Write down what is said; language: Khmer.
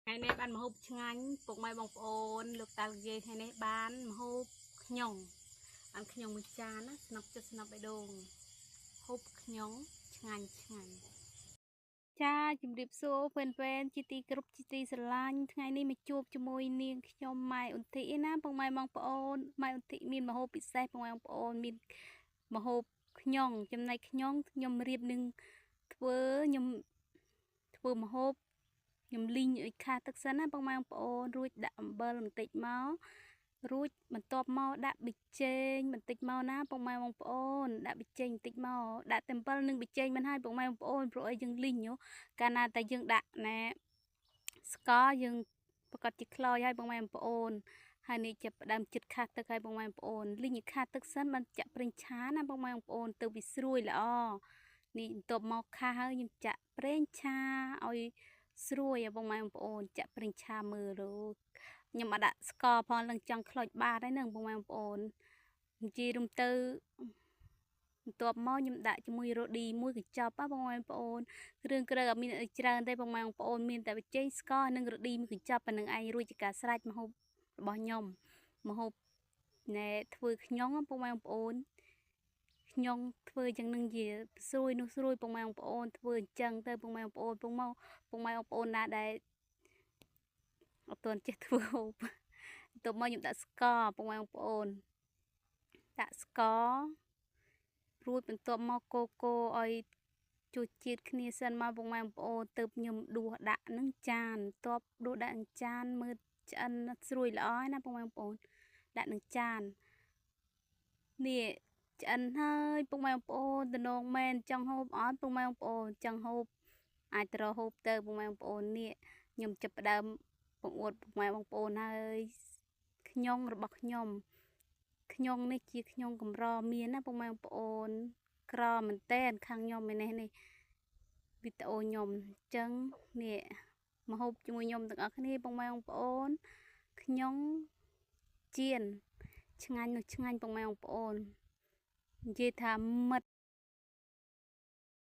ថ្ងៃនេះបានម្ហូបឆ្ងាញ់ពុកម៉ែបងប្អូនលោកតាលោកយាយថ្ងៃនេះបានម្ហូបខ្ញុងបានខ្ញុងមួយចានណាស្នប់ចិត្តស្នប់បេះដូងហូបខ្ញុងឆ្ងាញ់ឆ្ងាញ់ចាជំរាបសួរហ្វេនហ្វេនជាទីគោរពជាទីស្រឡាញ់ថ្ងៃនេះមកជួបជាមួយនាងខ្ញុំម៉ែអ៊ុនធីណាពុកម៉ែបងប្អូនម៉ែអ៊ុនធីមានម្ហូបពិសេសពុកម៉ែបងប្អូនមានម្ហូបខ្ញុងចំណែកខ្ញុងខ្ញុំរៀបនឹងធ្វើខ្ញុំធ្វើម្ហូបខ្ញុំលីងឲ្យខាសទឹកសិនណាបងប្អូនរួចដាក់អំបិលបន្តិចមករួចបន្ទាប់មកដាក់ប៊ីចេងបន្តិចមកណាបងប្អូនដាក់ប៊ីចេងបន្តិចមកដាក់តែអំបិលនិងប៊ីចេងមិនហើយបងប្អូនព្រោះអីយើងលីងកាលណាតែយើងដាក់ណែស្ករយើងប្រកាសជាខ្លោចហើយបងប្អូនហើយនេះចាប់ផ្ដើមចិត្តខាសទឹកហើយបងប្អូនលីងឲ្យខាសទឹកសិនបានចាក់ប្រេងឆាណាបងប្អូនទៅវាស្រួយល្អនេះបន្ទាប់មកខាសហើយខ្ញុំចាក់ប្រេងឆាឲ្យស្រួយបងប្អូនចាក់ប្រេងឆាមើលខ្ញុំអត់ដាក់ស្ករផងនឹងចង់ខ្លោចបាតហើយនឹងបងប្អូននិយាយរំទៅបន្ទាប់មកខ្ញុំដាក់ជាមួយរ៉ូឌីមួយកញ្ចប់បងប្អូនគ្រឿងក្រៅអត់មានអីច្រើនទេបងប្អូនមានតែប៊ីចេងស្ករនិងរ៉ូឌីមួយកញ្ចប់ប៉ុណ្្នឹងឯងរួចជាការស្រេចម្ហូបរបស់ខ្ញុំម្ហូបណែធ្វើខ្ញុងបងប្អូនខ្ញុំធ្វើយ៉ាងនឹងជាស្រួយនោះស្រួយពុកម៉ែបងប្អូនធ្វើអញ្ចឹងទៅពុកម៉ែបងប្អូនពុកមកពុកម៉ែបងប្អូនណាដែលអត់ទាន់ចេះធ្វើហូបបន្ទាប់មកខ្ញុំដាក់ស្ករពុកម៉ែបងប្អូនដាក់ស្កររួចបន្ទាប់មកកូកូឲ្យជួយជាតិគ្នាសិនមកពុកម៉ែបងប្អូនទៅខ្ញុំដួសដាក់នឹងចានបន្ទាប់ដួសដាក់នឹងចានមើលឆ្អិនស្រួយល្អហើយណាពុកម៉ែបងប្អូនដាក់នឹងចាននេះឆ្អិនហើយពុកម៉ែបងប្អូនតំណងមែនចង់ហូបអត់ពុកម៉ែបងប្អូនចង់ហូបអាចទៅរកហូបទៅពុកម៉ែបងប្អូននេះខ្ញុំចាប់ផ្ដើមបង្អួតពុកម៉ែបងប្អូនហើយខ្ញុងរបស់ខ្ញុំខ្ញុងនេះជាខ្ញុងកម្រមានណាពុកម៉ែបងប្អូនក្រមែនតែនខាងខ្ញុំឯនេះនេះវីដេអូខ្ញុំអញ្ចឹងនេះមកហូបជាមួយខ្ញុំទាំងអស់គ្នាពុកម៉ែបងប្អូនខ្ញុងចៀនឆ្ងាញ់នោះឆ្ងាញ់ពុកម៉ែបងប្អូននិយាយថាមិត្ត